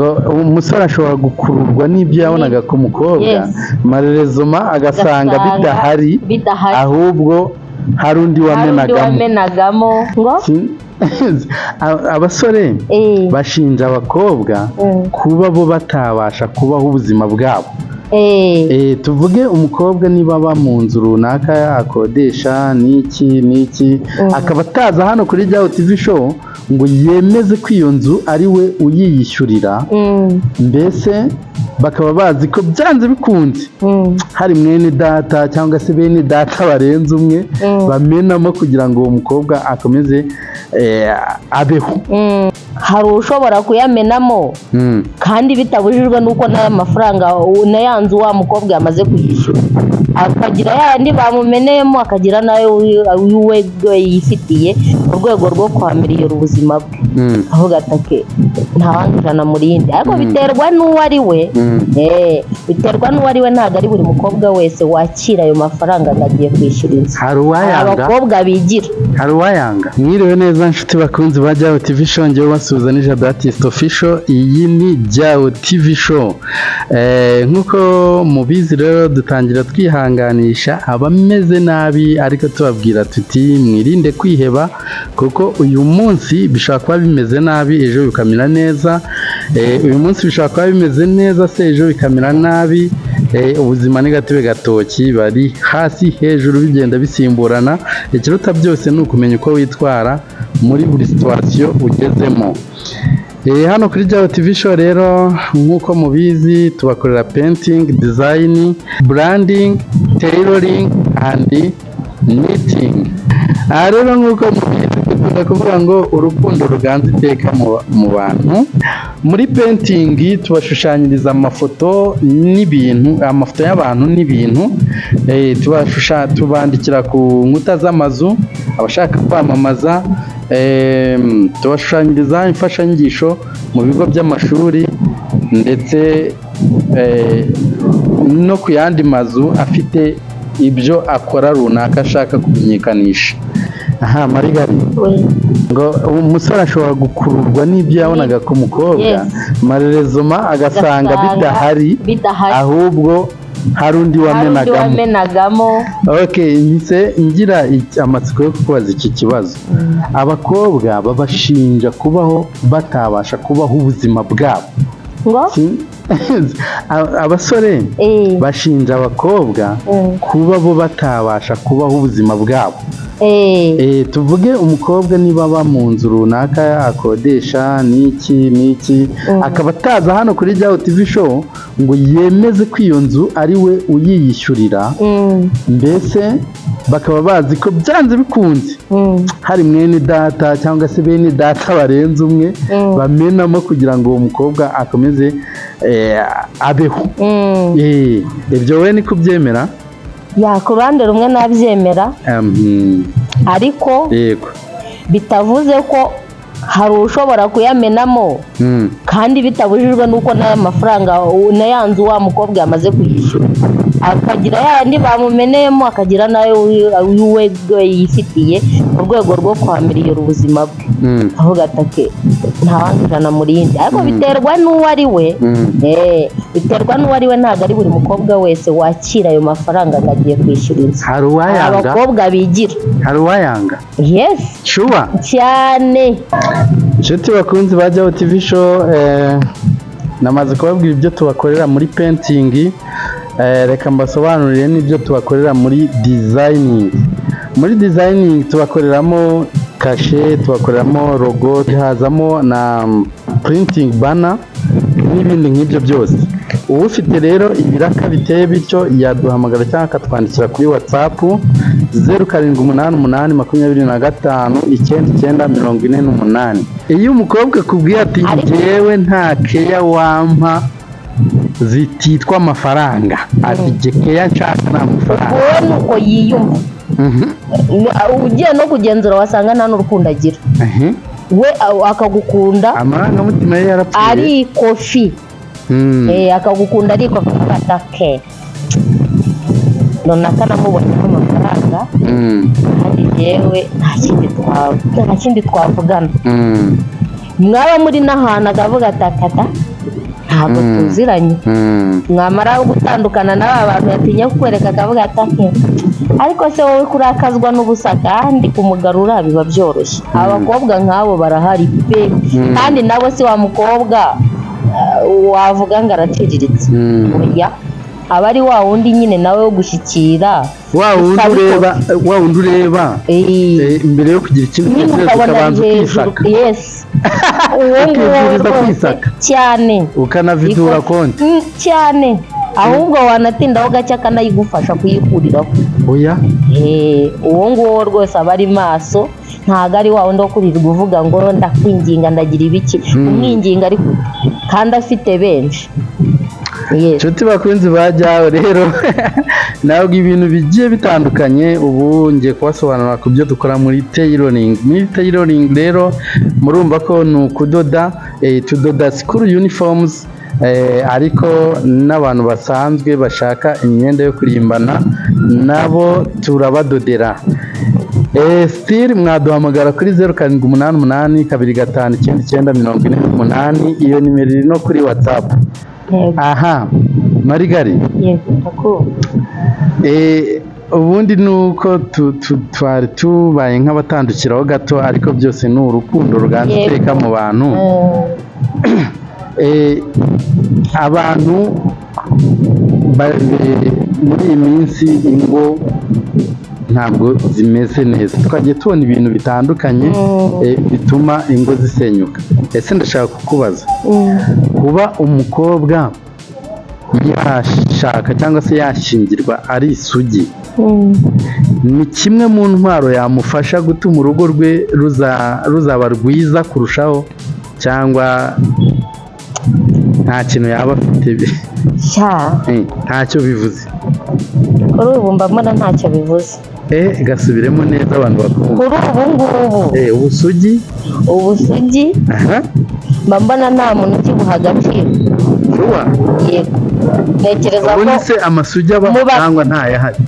Umusore ashobora gukururwa n'ibyo yabonaga ku mukobwa, malheureusement agasanga bidahari, bidahari, ahubwo hari undi hari undi wamenagamo. Wamenagamo ngo Abasore bashinja abakobwa kuba bo batabasha kubaho ubuzima bwabo. Tuvuge umukobwa niba aba mu nzu runaka akodesha n'iki n'iki, akaba ataza hano kuri Jyaho TV Show ngo yemeze ko iyo nzu ari we uyiyishyurira, mbese bakaba bazi ko byanze bikunze hari mwene data cyangwa se bene data barenze umwe bamenamo kugira ngo uwo mukobwa akomeze abeho. Hari ushobora kuyamenamo kandi bitabujijwe n'uko n'aya mafaranga na ya nzu wa mukobwa yamaze kuyishyura, akagira yandi bamumeneyemo, akagira n'ayo we ubwe yifitiye mu rwego rwo kwameliyora ubuzima bwe, avuga ati: "Okay, ntawanga 100 mu rindi." Ariko biterwa n'uwo ari we. Biterwa n'uwo ari we, ntabwo ari buri mukobwa wese wakira ayo mafaranga ngo agiye kwishyura inzu. Hari Hari uwayanga. abakobwa bigira. Hari uwayanga. Mwiriwe neza nshuti bakunzi ba Jyaho TV Show, ngewe basuhuza ni Jado Artist Official, iyi ni Jyaho TV Show. Nk'uko mubizi rero, dutangira twihanganisha abameze nabi, ariko tubabwira tuti: "Mwirinde kwiheba, kuko uyu munsi bishobora kuba bimeze nabi, ejo bikamera neza. Uyu munsi bishobora kuba bimeze neza se, ejo bikamera nabi." Ubuzima ni gatebe gatoki, bari hasi hejuru bigenda bisimburana. Ikiruta byose ni ukumenya uko witwara muri buri situation ugezemo. Hano kuri Jyaho TV Show rero, nk'uko mubizi, tubakorera painting, design, branding, tailoring and knitting. Aha rero, nk'uko mubizi, dukunda kuvuga ngo urukundo ruganza iteka mu bantu. Muri painting tubashushanyiriza amafoto n'ibintu, amafoto y'abantu n'ibintu, tubandikira ku nkuta z'amazu abashaka kwamamaza, tubashushanyiriza imfashanyigisho mu bigo by'amashuri ndetse no ku yandi mazu afite ibyo akora runaka ashaka kumenyekanisha. Aha Marigari, ngo umusore ashobora gukururwa n'ibyo yabonaga ku mukobwa, malheureusement agasanga bidahari, bidahari, ahubwo hari undi hari undi wamenagamo. Wamenagamo. Okay, mpise ngira amatsiko yo kukubaza iki kibazo. Abakobwa babashinja kubaho batabasha kubaho ubuzima bwabo. Ngo Abasore bashinja abakobwa kuba bo batabasha kubaho ubuzima bwabo. Tuvuge umukobwa niba aba mu nzu runaka akodesha n'iki n'iki, akaba ataza hano kuri Jyaho TV Show ngo yemeze ko iyo nzu ari we uyiyishyurira, mbese bakaba bazi ko byanze bikunze hari mwene data cyangwa se bene data barenze umwe bamenamo kugira ngo uwo mukobwa akomeze abeho. Ibyo we ni kubyemera? Ya, ku ruhande rumwe nabyemera, ariko bitavuze ko hari ushobora kuyamenamo kandi bitabujijwe n'uko n'aya mafaranga na ya nzu wa mukobwa yamaze kuyishyura, akagira yandi bamumeneyemo, akagira n'ayo we ubwe yifitiye mu rwego rwo kwameliyora ubuzima bwe, avuga ati: "Okay, ntawanga 100 mu rindi." Ariko biterwa n'uwo ari we. Biterwa n'uwo ari we, ntabwo ari buri mukobwa wese wakira ayo mafaranga ngo agiye kwishyura inzu. Hari Hari uwayanga. abakobwa bigira. Hari uwayanga. Yes. Sure? Cyane. Inshuti bakunzi ba Jyaho TV Show, namaze kubabwira ibyo tubakorera muri painting, reka mbasobanurire n'ibyo tubakorera muri designing. Muri designing tubakoreramo kashe, tubakoreramo logo, hazamo na printing banner n'ibindi nk'ibyo byose. Uwufite rero ibiraka biteye bityo yaduhamagara cyangwa akatwandikira kuri WhatsApp 0788259948. Iyo umukobwa akubwiye ati: "Njyewe nta keya wampa zititwa amafaranga," ati: "Jye keya nshaka ni amafaranga." Wowe nuko yiyumva. Ugiye no kugenzura wasanga nta n'urukundo agira. We akagukunda Amarangamutima ye yarapfuye. ari ikofi. Akagukunda ari ikofi, afata ke runaka namubonyeho amafaranga, kandi yewe nta kindi twavugana. Mwaba muri n'ahantu akavuga ati: "Akata." Ntabwo tuziranye. Mwamara gutandukana n'aba bantu yatinya kukwereka akavuga ati "Ake, ariko se wowe kurakazwa n'ubusa," kandi kumugarura biba byoroshye. Abakobwa nk'abo barahari pe, kandi nawe si wa mukobwa wavuga ngo araciriritse. Oya, aba ari wa wundi nyine nawe wo gushyikira. Wa wundi ureba, wa wundi ureba mbere yo kugira ikintu nyine utekereza ukabona ukabanza ari hejuru. ukisaka. Yes, uwo nguwo Ukibwiriza rwose kwisaka. Cyane. Ukanavidura konti. Cyane, ahubwo wanatindaho gake akanayigufasha kuyikuriraho. Oya. Uwo nguwo rwose aba ari maso, ntabwo ari wa wundi wo kurirwa uvuga ngo ndakwinginga, ndagira ibiki, umwinginga ariko kandi afite benshi. Yes. Inshuti bakunzi ba Jyawe rero, ntabwo ibintu bigiye bitandukanye. Ubu ngiye kubasobanurira ku byo dukora muri tailoring. Muri tailoring rero murumva ko ni ukudoda, tudoda school uniforms, ariko n'abantu basanzwe bashaka imyenda yo kurimbana nabo turabadodera. Still mwaduhamagara kuri 0788259948. Iyo nimero iri no kuri WhatsApp. Yego. Aha Marigari. Yego, ndakumva. Ubundi ni uko twari tubaye nk'abatandukiraho gato, ariko byose ni urukundo ruganza iteka mu bantu. Abantu muri iyi minsi ingo ntabwo zimeze neza, twagiye tubona ibintu bitandukanye bituma ingo zisenyuka. Ese ndashaka kukubaza, kuba umukobwa yashaka cyangwa se yashyingirwa ari isugi ni kimwe mu ntwaro yamufasha gutuma urugo rwe ruzaba rwiza kurushaho, cyangwa nta kintu yaba afite Sha, ntacyo bivuze? Kuri ubu mba mbona ntacyo bivuze. Gasubiremo neza abantu bakumva. Kuri ubu ngubu, Ubusugi. Ubusugi mba mbona nta muntu ukibuha agaciro. Sure. Yego, ntekereza ko Ubundi se amasugi abaho cyangwa ntayahari?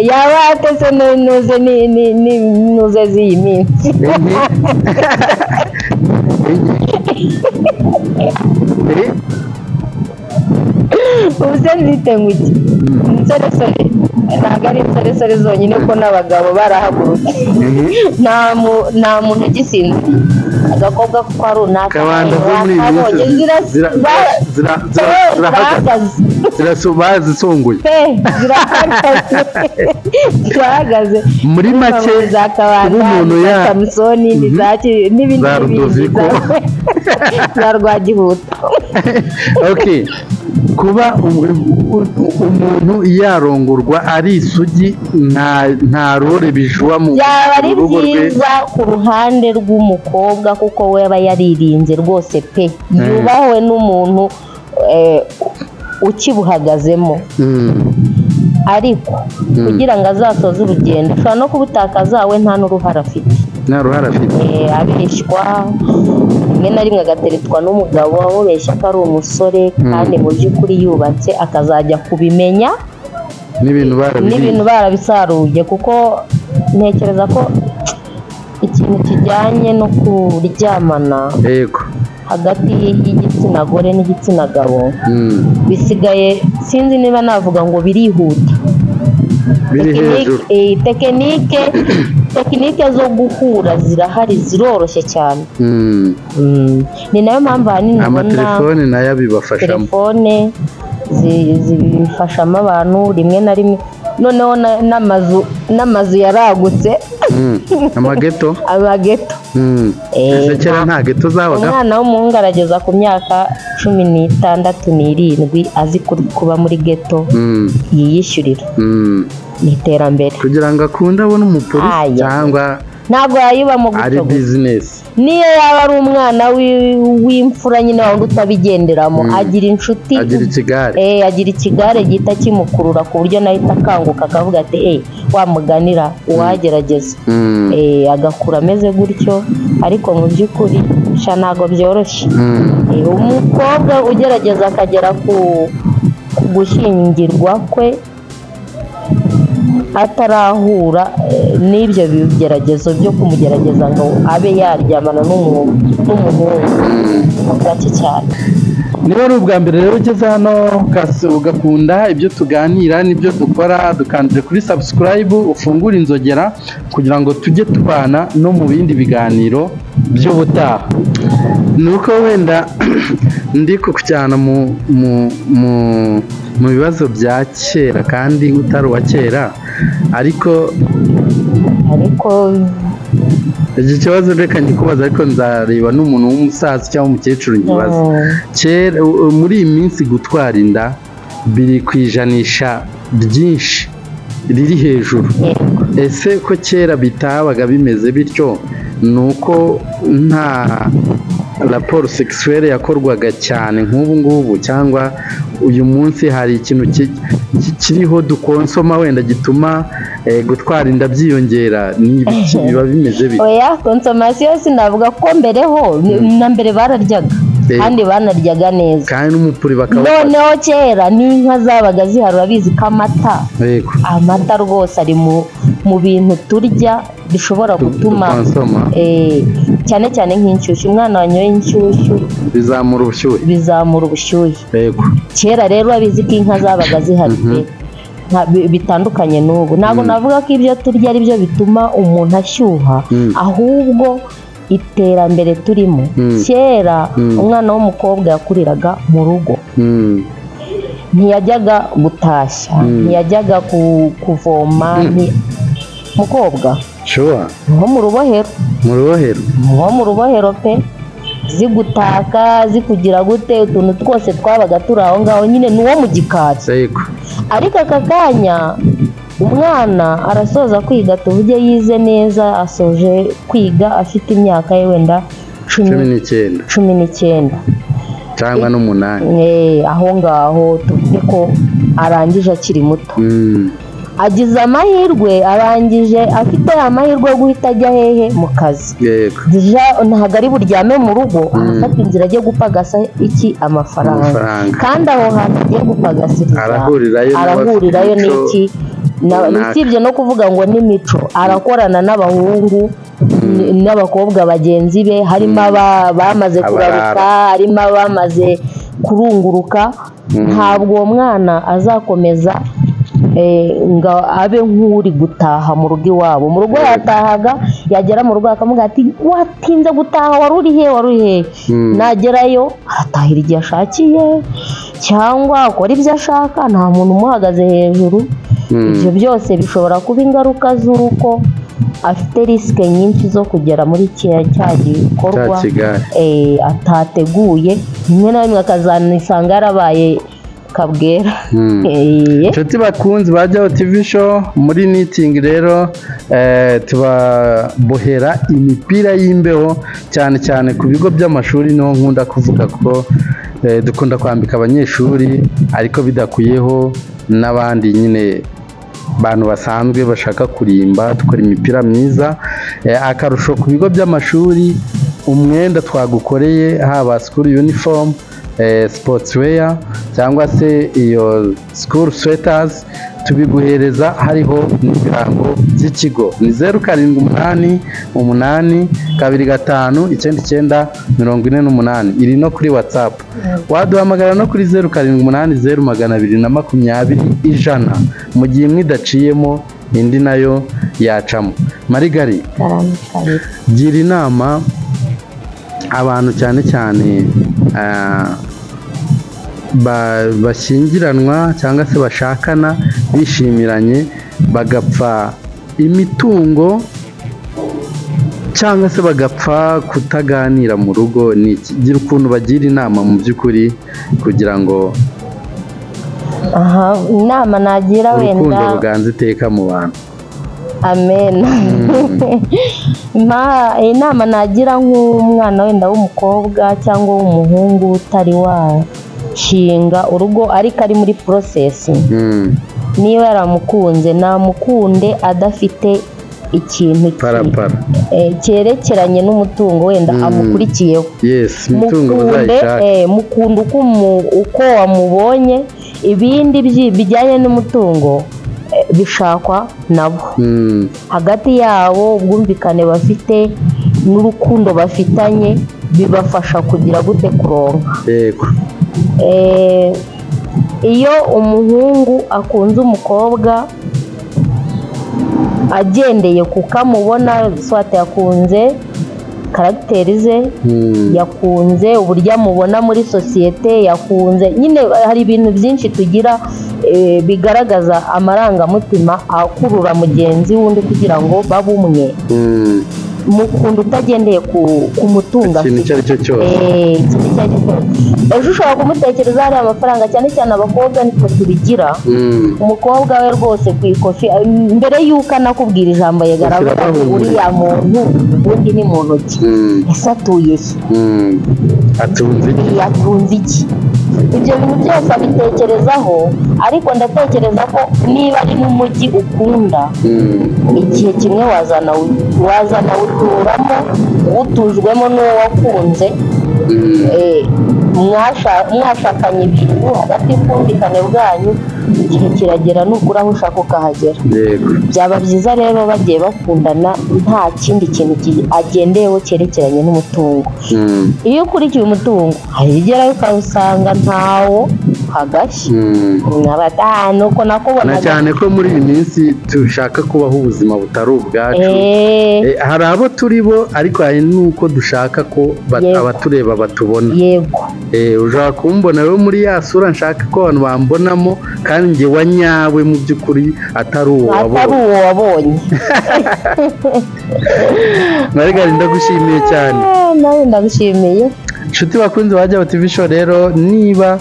Yaba atese n'uze n'uze z'iyi minsi. Ubu se nzite ngo iki? Insoresore ntabwo ari insoresore zonyine, ko n'abagabo barahagurutse. Nta muntu ugisinzira agakobwa ko kwa runaka Kabanda zo muri iyi minsi wakabonye zirahagaze. Zirahagaze. Bazisongoye. Pe, zirahagaze, zirahagaze. Muri make, za Kabanda, kuba umuntu za Samusoni, ni za n'ibindi Za n'ibindi, Rudoviko. Za Rwagihuta. Okay, kuba umuntu yarongorwa ari isugi nta role bijuwa mu Byaba ari rugo rwe. byiza ku ruhande rw'umukobwa, kuko we aba yaririnze rwose pe, yubahwe n'umuntu ukibuhagazemo. Ariko kugira ngo azasoze urugendo ashobora no kubutakaza, we nta n'uruhare afite. Nta ruhare afite. Abeshywa rimwe na rimwe agateretwa n'umugabo amubeshya ko ari umusore, kandi mu by'ukuri yubatse, akazajya kubimenya n'ibintu barabihinze. N'ibintu barabisaruye, kuko ntekereza ko ikintu kijyanye no kuryamana hagati y'igitsina gore n'igitsina gabo bisigaye, sinzi niba navuga ngo birihuta. Biri hejuru. Tekinike zo guhura zirahari, ziroroshye cyane. Ni nayo mpamvu ahanini ubona Amatelefone nayo abibafashamo. Telefone zibifashamo abantu rimwe na rimwe. Noneho n'amazu yaragutse. Amageto. Amageto. Ese kera nta geto zabaga? Umwana w'umuhungu arageza ku myaka 16 n'irindwi azi kuba muri geto yiyishyurira. Ni iterambere. Kugira ngo akunde abone umupolisi Aya. cyangwa Ntabwo yayibamo ari gutyo gusa. Bizinesi. Niyo yaba ari umwana w'imfura nyine, wundi utabigenderamo, agira inshuti. Agira ikigare. Agira ikigare gihita kimukurura, ku buryo nawe ahita akanguka akavuga ati wamuganira uwagerageza. Agakura ameze gutyo, ariko mu by'ukuri sha ntabwo byoroshye. Umukobwa ugerageza akagera ku gushyingirwa kwe atarahura n'ibyo bigeragezo byo kumugerageza ngo abe yaryamana n'umuhungu, ni gake cyane. Niba ari ubwa mbere rero ugeze hano ugakunda ibyo tuganira n'ibyo dukora, dukandire kuri subscribe, ufungure inzogera kugira ngo tujye tubana no mu bindi biganiro by'ubutaha. Ni uko wenda ndi kukujyana mu bibazo bya kera kandi utari uwa kera, ariko iki kibazo reka ngikubaza, ariko nzareba n'umuntu w'umusaza cyangwa umukecuru nkibaza. Kera muri iyi minsi gutwara inda biri ku ijanisha ryinshi riri hejuru. Ese ko kera bitabaga bimeze bityo, ni uko nta rapport sexuelle yakorwaga cyane nk'ubu ngubu, cyangwa uyu munsi hari ikintu kiriho dukonsoma wenda gituma gutwara inda byiyongera? Ni ibiki biba bimeze bityo? Oya, consommation sinavuga ko mbere ho na mbere bararyaga kandi banaryaga neza, kandi n'umupuri bakawufata. Noneho kera n'inka zabaga zihari, urabizi ko amata, amata rwose ari mu bintu turya bishobora gutuma dukonsoma. Cyane cyane nk'inshyushyu, umwana wanyoye inshyushyu bizamura ubushyuhe, bizamura ubushyuhe. Kera rero urabizi ko inka zabaga zihari pe. Bitandukanye n'ubu. Ntabwo navuga ko ibyo turya ari byo bituma umuntu ashyuha, ahubwo iterambere turimo. Kera umwana w'umukobwa yakuriraga mu rugo, ntiyajyaga gutashya, ntiyajyaga kuvoma. Mukobwa nko mu rubohero, mu rubohero, nko mu rubohero pe, zigutaka zikugira gute, utuntu twose twabaga turi aho ngaho nyine, ni uwo mu gikari. Ariko aka kanya umwana arasoza kwiga, tuvuge yize neza, asoje kwiga afite imyaka ye wenda 19, 19 cyangwa 8, aho ngaho tuvuge ko arangije akiri muto. Agize amahirwe, arangije afite amahirwe yo guhita ajya hehe? Mu kazi. Ntabwo ari buryame mu rugo, arafata inzira ajye gupagasa iki? Amafaranga. Kandi aho hantu agiye gupagasiriza arahurirayo n'iki? Usibye no kuvuga ngo n'imico, arakorana n'abahungu n'abakobwa bagenzi be, harimo abamaze kuraruka, harimo abamaze kurunguruka. Ntabwo uwo mwana azakomeza ngo abe nk'uri gutaha mu rugo iwabo. Mu rugo yatahaga, yagera mu rugo akamubwira ati watinze gutaha, wari uri he, wari uri he? Nagerayo aratahira igihe ashakiye cyangwa akora ibyo ashaka, nta muntu umuhagaze hejuru. Ibyo byose bishobora kuba ingaruka z'uko afite risike nyinshi zo kugera muri cya gikorwa atateguye, rimwe na rimwe akazanisanga yarabaye kabwera. Inshuti bakunzi ba Jyaho TV Show, muri knitting rero tubabohera imipira y'imbeho cyane cyane ku bigo by'amashuri. Niho nkunda kuvuga ko dukunda kwambika abanyeshuri, ariko bidakuyeho n'abandi nyine bantu basanzwe bashaka kurimba, dukora imipira myiza. Akarusho ku bigo by'amashuri, umwenda twagukoreye haba school uniform, sportswear cyangwa se iyo school sweaters, tubiguhereza hariho n'ibirango by'ikigo. Ni 0 7 8 8 2 5 9 9 48, iri no kuri WhatsApp. Waduhamagara no kuri 0 7 8 0 220 100, mu gihe imwe idaciyemo indi nayo yacamo. Marigari, gira inama abantu cyane cyane bashyingiranwa cyangwa se bashakana bishimiranye, bagapfa imitungo cyangwa se bagapfa kutaganira mu rugo. Ni gira ukuntu bagira inama mu by'ukuri kugira ngo inama nagira wenda urukundo ruganze iteka mu bantu. Amen. Inama nagira nk'umwana wenda w'umukobwa cyangwa w'umuhungu utari washinga urugo ariko ari muri process, niba yaramukunze namukunde adafite ikintu cyerekeranye n'umutungo wenda amukurikiyeho. Mukunde uko wamubonye, ibindi bijyanye n'umutungo bishakwa nabo hagati yabo, ubwumvikane bafite n'urukundo bafitanye bibafasha kugira gute kuronka. Iyo umuhungu akunze umukobwa agendeye ku kamubona, soit yakunze caractère ze, yakunze uburyo amubona muri sosiyete, yakunze nyine, hari ibintu byinshi tugira bigaragaza amarangamutima akurura mugenzi w'undi kugira ngo babe umwe. Mukunda utagendeye ku mutungo Ikintu icyo ari cyo cyose. Ikintu icyo ari cyo cyose. Ejo ushobora kumutekereza hariya amafaranga, cyane cyane abakobwa nitwe tubigira. Umukobwa we rwose ku ikofi, mbere y'uko anakubwira ijambo, yego, aravuga ati, Bahumuriza. "Uriya muntu ubundi ni muntu ki? Ese atuye he?" Atunze iki? Atunze iki? Ibyo bintu byose abitekerezaho. Ariko ndatekereza ko niba ari n'umujyi ukunda, igihe kimwe wazanawuturamo, utujwemo n'uwo wakunze. Mwashakanye ibintu hagati y'ubwumvikane bwanyu, igihe kiragera nukuri aho ushaka ukahagera. Byaba byiza rero bagiye bakundana nta kindi kintu agendeyeho cyerekeranye n'umutungo. Iyo ukurikiye umutungo, hari igerayo ukawusanga ntawo, hagashya. Nuko Na nakubonaga. cyane ko muri iyi minsi dushaka kubaho ubuzima butari ubwacu. Hari abo turi bo, ariko hari n'uko dushaka ko abatureba batubona. Ushobora kumbona rero muri ya sura nshaka ko abantu bambonamo, kandi njye wa nyawe mu by'ukuri atari uwo Atari wabonye. uwo wabonye. Marigari, ndagushimiye cyane. Nawe ndagushimiye. Inshuti bakunzi ba Jabo TV Show rero, niba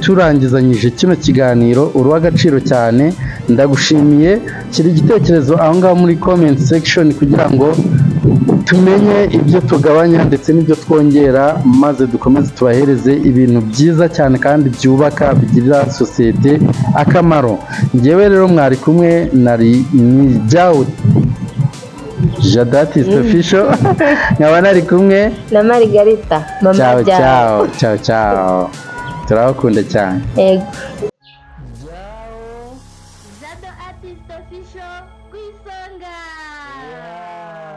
turangizanyije kino kiganiro, uri uw'agaciro cyane, ndagushimiye. Shyira igitekerezo aho ngaho muri comment section kugira ngo tumenye ibyo tugabanya ndetse n'ibyo twongera, maze dukomeze tubahereze ibintu byiza cyane kandi byubaka, bigirira sosiyete akamaro. Ngewe rero mwari kumwe nari ni Jabo Jadatis Official, nkaba nari kumwe na Margarita mama. Ciao. Jabo. Ciao ciao ciao, turabakunda cyane. Yego. Jado Artist Official ku isonga. Yeah.